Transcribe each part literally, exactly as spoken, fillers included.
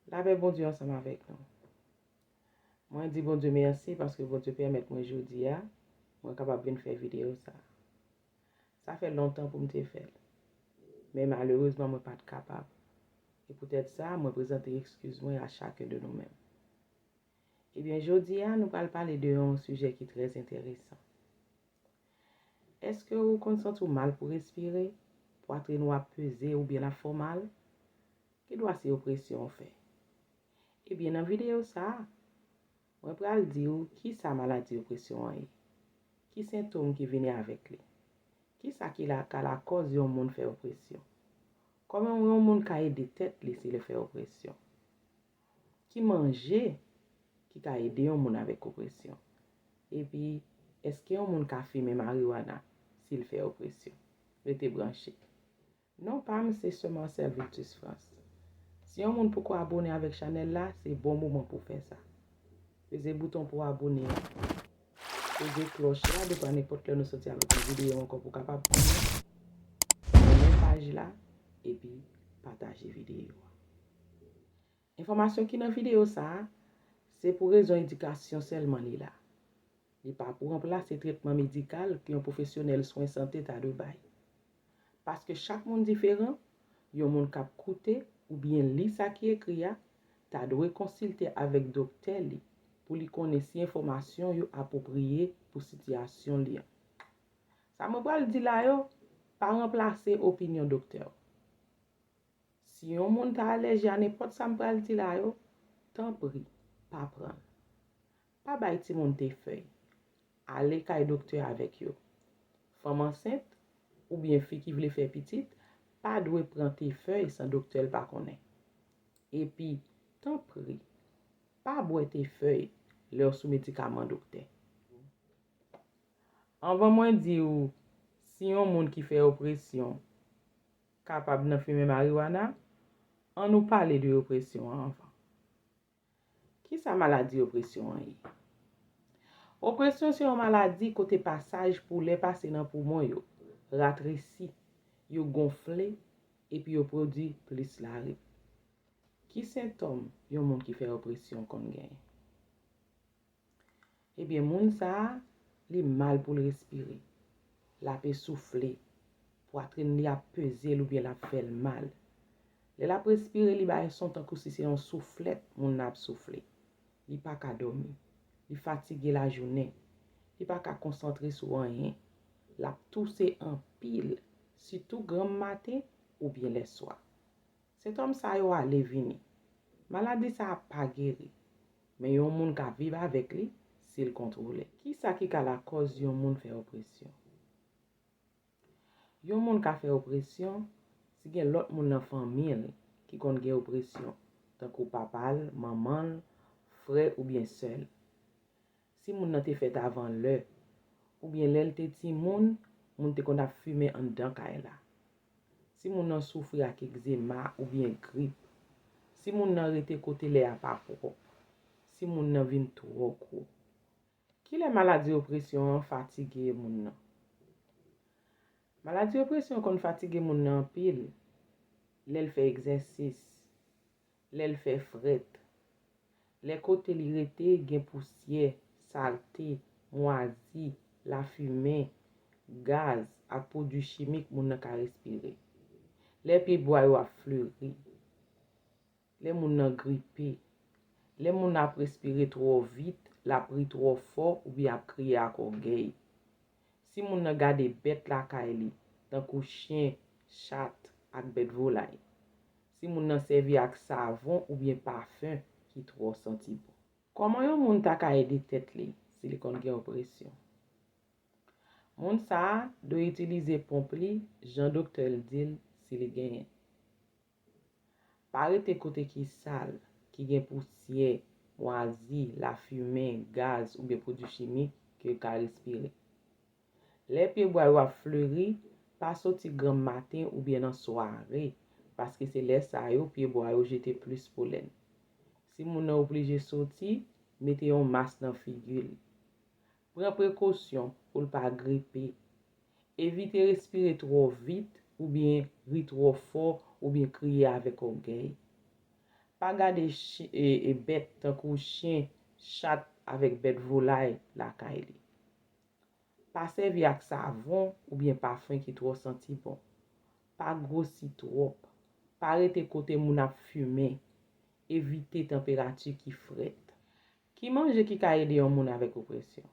Lapè Bondye ansanm avèk nou. Mwen di Bondye mèsi paske Bondye pèmèt mwen jodi a, mwen kapab vin fè videyo sa. Sa fè lontan pou m te fè l. Men malerezman, mwen pa t kapab. E poutèt sa, mwen prezante ekskiz mwen a chaken de nou menm. Ebyen, jodi a, nou pral pale de yon sijè ki trè enteresan. Èske ou konn santi w mal pou respire? Pwatrin ou ap peze oubyen l ap fè w mal? Gen dwa se opresyon w fè. Ebyen, nan videyo sa a, mwen pral di w kisa maladi opresyon an ye, ki sentòm ki vini avèk li, kisa ki la, ka lakòz yon moun fè opresyon, kòman yon moun ka ede tèt li si l fè opresyon, ki manje ki ka ede yon moun avèk opresyon, epi èske yon moun ka fimen mariwana si l fè opresyon? Rete branche. Non pa m se Sè Marcel Victus France. Si yon moun poko abone avèk chanèl la, se bon moman pou w fè sa. Peze bouton pou w abone a. Peze klòch la, de pa nenpòt lè nou soti avèk yon videyo ankò pou w kapab konnen. Renmen paj la, epi pataje videyo a. Enfòmasyon ki nan videyo sa a, se pou rezon edikasyon sèlman li la. Li pa pou ranplase tretman medikal ke yon pwofesyonèl swen sante ta dwe bay. Paske chak moun diferan, yon moun k ap koute oubyen li sa ki ekri a ta dwe konsilte avèk doktè li pou li konnen si enfòmasyon yo apwopriye pou sitiyasyon li an. Sa mwen pral di la yo pa ranplase opinyon doktè w. Si yon moun ta alèji a nenpòt sa m pral di la yo, tanpri, pa pran l. Pa bay timoun te fèy. Ale kay doktè avèk yo. Fanm ansent oubyen fi ki vle fè pitit pa dwe pran te fèy san doktè l pa konnen. Epi, tanpri, pa bwè te fèy lè w sou medikaman doktè. Anvan mwen di w si yon moun ki fè opresyon kapab nan fimen mariwana, ann nou pale de opresyon an anvan. Kisa maladi opresyon an ye? Opresyon se yon maladi kote pasaj pou lè pase nan poumon yo ratresi, yo gonfle, epi yo pwodui plis lari. Ki sentòm yon moun ki fè opresyon konn genyen? Ebyen, moun sa a, li mal pou l respire. L ap esoufle. Pwatrin li ap peze l oubyen l ap fè l mal. Lè l ap respire, li bay son tankou si se yon souflèt moun nan ap soufle. Li pa ka dòmi. Li fatige lajounen. Li pa ka konsantre sou anyen. L ap touse anpil, sitou granm maten oubyen lèswa. Sentòm sa yo ale vini. Maladi sa a pa geri, men yon moun ka viv avèk li si l kontwole. Kisa ki ka lakòz yon moun fè opresyon? Yon moun ka fè opresyon si gen lòt moun nan fanmi l ki konn gen opresyon, tankou papa l, manman l, frè oubyen sè l. Si moun nan te fèt avan lè, oubyen lè l te timoun, moun te konn ap fimen anndan kay la. Si moun nan soufri ak egzema oubyen grip. Si moun nan rete kote lè a pa pwòp. Si moun nan vin twò gwo. Kilè maladi opresyon an fatige moun nan? Maladi opresyon konn fatige moun nan anpil lè l fè egzèsis, lè l fè frèt, lè kote li rete gen pousyè, salte, mwazi, lafimen, gaz ak pwodui chimik moun nan ka respire, lè pyebwa yo ap fleri, lè moun nan gripe, lè moun nan ap respire twò vit, l ap ri twò fò oubyen ap kriye ak ògèy. Si moun nan gade bèt lakay li, tankou chen, chat ak bèt volay. Si moun nan sèvi ak savon oubyen pafen ki twò santi bon. Kòman yon moun ta ka ede tèt li si li konn gen opresyon? Moun sa a dwe itilize ponp li jan doktè l di l si li genyen. Pa rete kote ki sal, ki gen pousyè, mwazi, lafimen, gaz oubyen pwodui chimik ke l ka respire. Lè pyebwa yo ap fleri, pa soti granm maten oubyen nan sware, paske se lè sa yo pyebwa yo jete plis polèn. Si moun nan oblije soti, mete yon mas nan figi l. Pran prekosyon pou l pa gripe. Evite respire twò vit oubyen ri twò fò oubyen kriye avèk ògèy. Pa gade chi- e, e bèt tankou chen, chat avèk bèt volay lakay li. Pa sèvi ak savon oubyen pafen ki twò santi bon. Pa gwosi twòp. Pa rete kote moun ap fimen. Evite tanperati ki frèt. Ki manje ki ka ede yon moun avèk opresyon?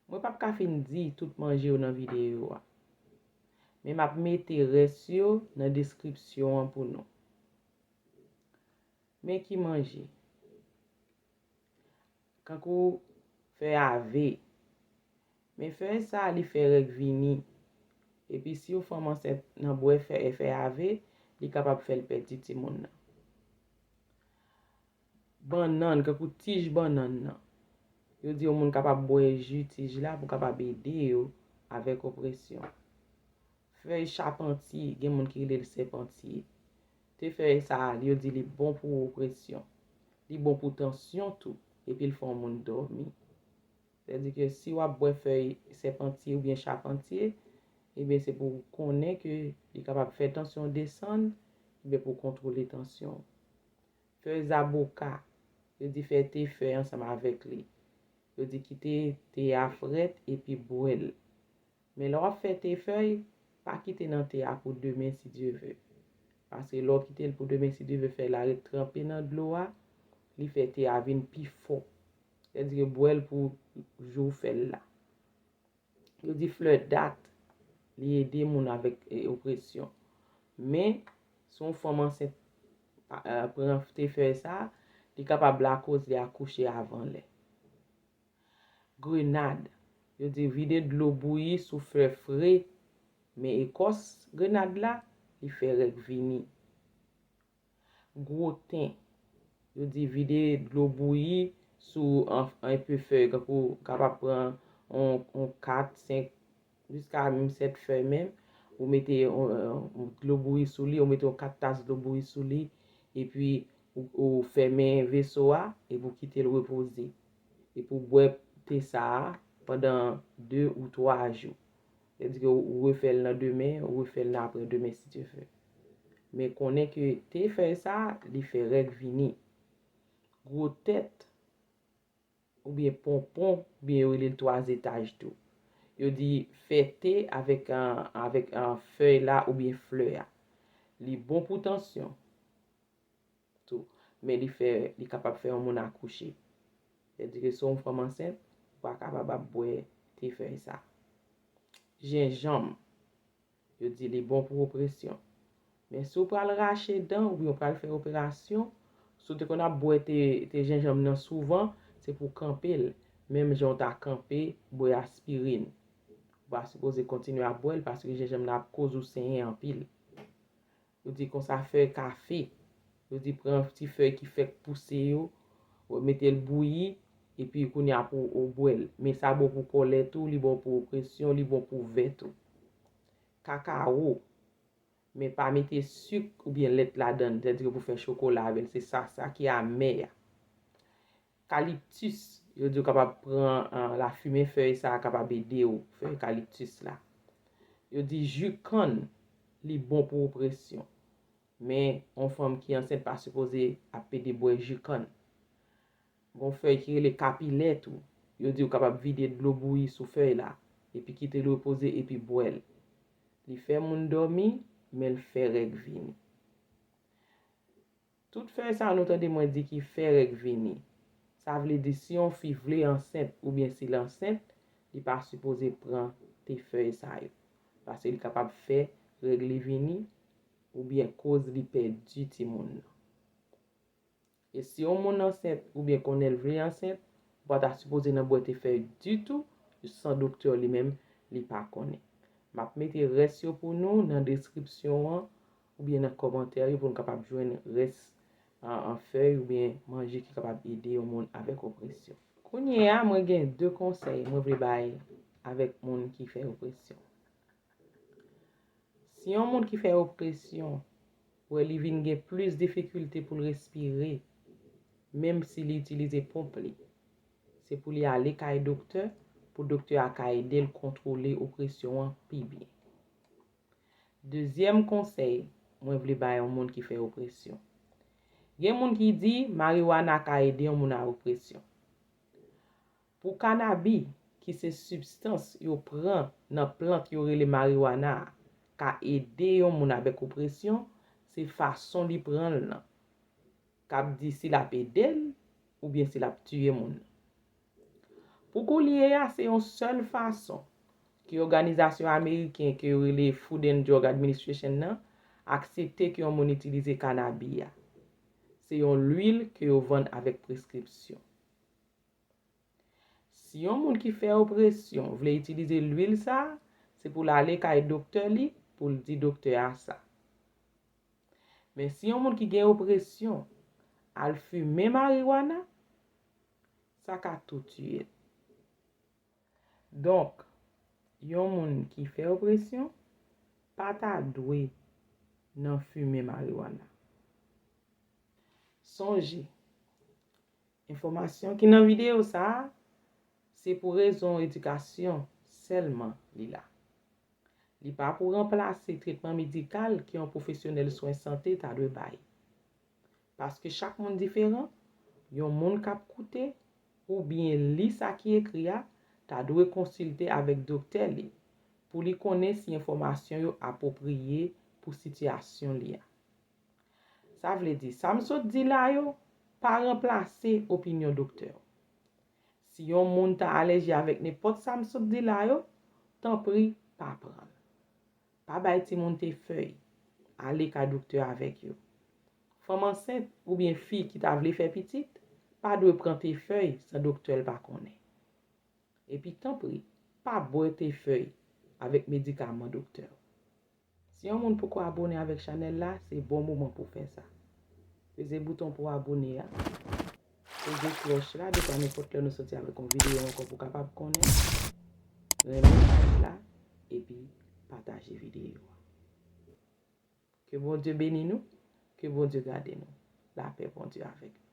Mwen p ap ka fin di tout manje yo nan videyo a. Men m ap mete rès yo nan deskripsyon an pou nou. Men ki manje? Kankou fèy ave. Men fèy sa a, li fè règ vini. Epi si yon fanm ansent nan bwè fèy, fèy ave, li kapab fè l pèdi timoun nan. Bannann, kankou tij bannann nan. Yo di yon moun kapab bwè ji tij la pou kapab ede yo avèk opresyon. Fèy chapantye, gen moun ki rele l sèpantye. Te fèy sa a, yo di li bon pou opresyon. Li bon pou tansyon tou, epi l fè yon moun dòmi. Sètadi ke si w ap bwè fèy sèpantye oubyen chapantye, ebyen se pou w konnen ke li kapab fè tansyon w desann, oubyen pou w kontwole tansyon w. Fèy zaboka, yo di fè te fèy ansanm avèk li. Yo di kite te a frèt epi bwè l. Men lè w ap fè te fèy, pa kite nan te a pou demen si Dye ve. Paske lè w kite l pou demen si Dye ve, fèy la ret tranpe nan dlo a, li fè te a vin pi fò. Sètadi ke bwè l pou jou w fè l la. Yo di flè dat, li ede moun avèk e, opresyon. Men, si yon fanm ansent pa- e, pran te fèy sa, li kapab lakoz li akouche avan lè. Grenad, yo di vide dlo bouyi sou fè fre, men ekòs grenad la, li fè règ vini. Gwo ten, yo di vide dlo bouyi sou an, an enpe fèy, kankou w kapab pran on, on kat, senk, jiska menm sèt fèy menm. Ou mete on, on dlo bouyi sou li, ou mete on kat tas dlo bouyi sou li, epi ou, ou fèmen veso a, epi ou kite l repoze. Epi ou bwè te sa a pandan de ou twa jou. Sètadi ke ou refè l nan demen, ou refè l nan apre demen si Dye ve. Men konnen ke te fèy sa a, li fè règ vini. Gwo tèt, oubyen ponpon, oubyen yo rele l twa etaj tou. Yo di fè te avèk, an, avèk, an, fèy la oubyen flè a. Li bon pou tansyon tou. Men li fè, li kapab fè yon moun akouche. Sètadi ke si w yon fanm ansent, ou pa kapab ap bwè te fèy sa. Jenjanm, yo di li bon pou opresyon. Men si w pral rache dan oubyen w pral fè operasyon, si w te konn ap bwè te, te jenjanm nan souvan, se pou w kanpe l. Menm jan w ta kanpe bwè aspirin. Ou pa sipoze kontinye ap bwè l paske jenjanm nan ap koz ou senyen anpil. Yo di konsa fèy kafe. Yo di pran ti fèy ki fèk pouse yo, mete l bouyi, epi kounye a pou ou bwè l. Men sa bon pou kòlè tou, li bon pou opresyon, li bon pou vè tou. Kakawo. Men pa mete sik oubyen lèt ladan l, sètadi pou fè chokola avè l, se sa, sa ki amè a. Kaliptis, yo di w kapab pran, an, lafimen fèy sa a kapab ede w, fèy kaliptis la. Yo di ji kann, li bon pou opresyon. Men, yon fanm ki ansent pa sipoze ap pede bwè ji kann. Gon fèy ki rele kapilè tou. Yo di w kapab vide dlo bouyi sou fèy la, epi kite l repoze, epi bwè l. Li fè moun dòmi, men l fè règ vini. Tout fèy sa yo nou tande mwen di ki fè règ vini. Sa vle di si yon fi vle ansent oubyen si l ansent, li pa sipoze pran te fèy sa yo. Paske li kapab fè règ li vini oubyen koz li pèdi timoun nan. E si yon moun ansent oubyen konnen l vle ansent, ou pa ta sipoze nan bwè te fèy ditou, san doktè li menm li pa konnen. M ap mete rès yo pou nou nan deskripsyon an oubyen nan kòmantè yo pou nou kapab jwenn rès an, an fèy oubyen manje ki kapab ede yon moun avèk opresyon. Kounye a, mwen gen de konsèy mwen vle bay avèk moun ki fè opresyon. Si yon moun ki fè opresyon wè li vin gen plis difikilte pou l respire, menm si li itilize ponp li, se pou li ale kay doktè, pou doktè a ka ede l kontwole opresyon an pi byen. Dezyèm konsèy mwen vle bay yon moun ki fè opresyon. Gen moun ki di mariwana ka ede yon moun a opresyon. Pou kanabi, ki se sibstans yo pran nan plant yo rele mariwana a, ka ede yon moun avèk opresyon, se fason li pran l nan k ap di si l ap ede l oubyen si l ap tiye moun nan. Pou koulye a, se yon sèl fason ke òganizasyon ameriken ke yo rele Food and Drug Administration nan aksepte ke yon moun itilize kanabi a. Se yon lwil ke yo vann avèk preskripsyon. Si yon moun ki fè opresyon vle itilize lwil sa a, se pou l ale kay doktè li pou l di doktè a sa. Men si yon moun ki gen opresyon al fimen mariwana, sa ka tou tiye l. Donk, yon moun ki fè opresyon pa ta dwe nan fimen mariwana. Sonje, enfòmasyon ki nan videyo sa a, se pou rezon edikasyon sèlman li la. Li pa pou ranplase tretman medikal ke yon pwofesyonèl swen sante ta dwe bay. Paske chak moun diferan, yon moun k ap koute oubyen li sa ki ekri a ta dwe konsilte avèk doktè li pou li konnen si enfòmasyon yo apwopriye pou sitiyasyon li a. Sa vle di, sa m sot di la yo pa ranplase opinyon doktè w. Si yon moun ta alèji avèk nenpòt sa m sot di la yo, tanpri pa pran l. Pa bay timoun te fèy, ale kay doktè avèk yo. Fanm ansent oubyen fi ki ta vle fè pitit pa dwe pran te fèy san doktè l pa konnen. Epi tanpri, pa bwè te fèy avèk medikaman doktè w. Si yon moun poko abone avèk chanèl la, se bon moman pou fè sa. Peze bouton pou abone a. Peze klòch la, depi nenpòt lè nou soti avèk yon videyo ankò pou kapab konnen. Renmen paj la, epi pataje videyo a. Ke Bondye beni nou, ke Bondye gade nou. Lapè Bondye avèk nou.